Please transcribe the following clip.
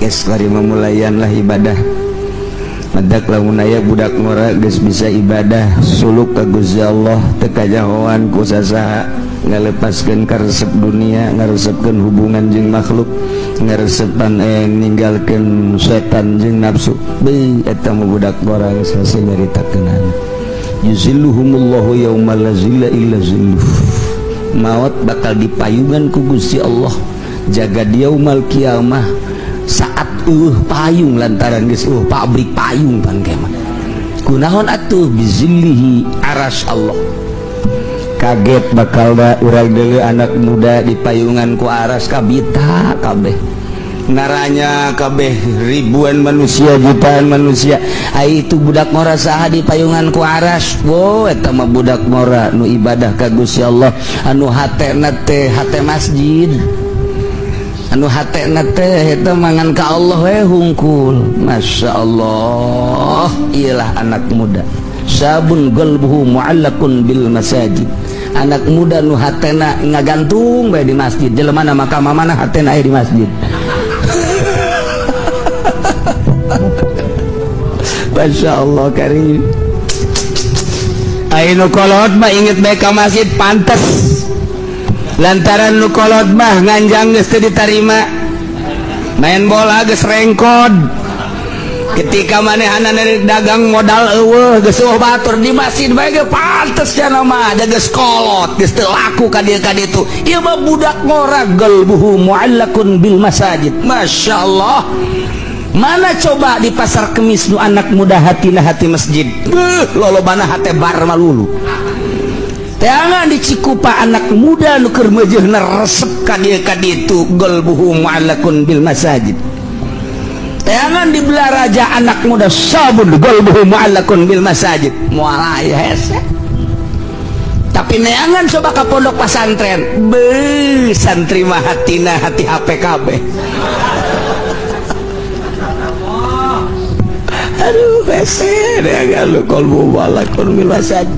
Geus bari memulayan lah ibadah. Madak lamun aya budak ngora geus bisa ibadah suluk ka Gusti Allah, teu kajahoan ku sasaha, ngalepaskeun karesep dunia, ngaresepkeun hubungan jeung makhluk, ngaresepan ninggalkeun setan jeung nafsu. Beuh, eta mah budak ngora geus hese nyaritakeunana. Yuzilluhumullahu yauma la zilla illa zilluh. Maot bakal dipayungan ku Gusti Allah jaga yaumal kiamah saat payung, lantaran geus pabrik payung pan mah. Kunaon atuh? Bizillihi, aras Allah. Kaget bakal da urang deuleu anak muda di payungan ku aras, kabita kabeh ngaranya kabeh, ribuan manusia, jutaan manusia. Ai itu budak ngora saha di payungan ku aras? Wo, eta mah budak ngora nu ibadah ka Gusti Allah, anu hatena teh hate masjid, anu hatena teh eta mangan ka Allah we hungkul. Masya Allah, iyalah anak muda syabun qalbuhu mu'allaqun bil masajid, anak muda nu hatena ngagantung bae di masjid. Jelema mana maka mana hatena aya di masjid. Masya Allah karim. Ai nu kolot mah inget bae ka masjid pantes, lantaran nu kolot mah nganjang geus teu ditarima, main bola geus rengkod, ketika manehana dagang modal eueuh, geus eueuh batur, di masjid bae ge pantes cenah mah, da geus kolot, geus teu laku ka dieu ka ditu. Ieu mah budak ngora qalbuhu mu'allaqun bil masajid. Masya Allah. Mana coba di Pasar Kemis nu anak muda hatina hati masjid? Beuh, lolobana hate bar malulu. Teangan di Cikupa anak muda nu keur meujeuhna resep ka dieu ka ditu, qalbuhu mu'allaqun bil masajid. Teangan di Belaraja anak muda sabun qalbuhu mu'allaqun bil masajid. Moal aya hese. Tapi neangan coba ka pondok pesantren, beuh, santri mah hatina hati HP kabeh. Aduh, hese neangan lu qalbu mu'allaqun bil masajid.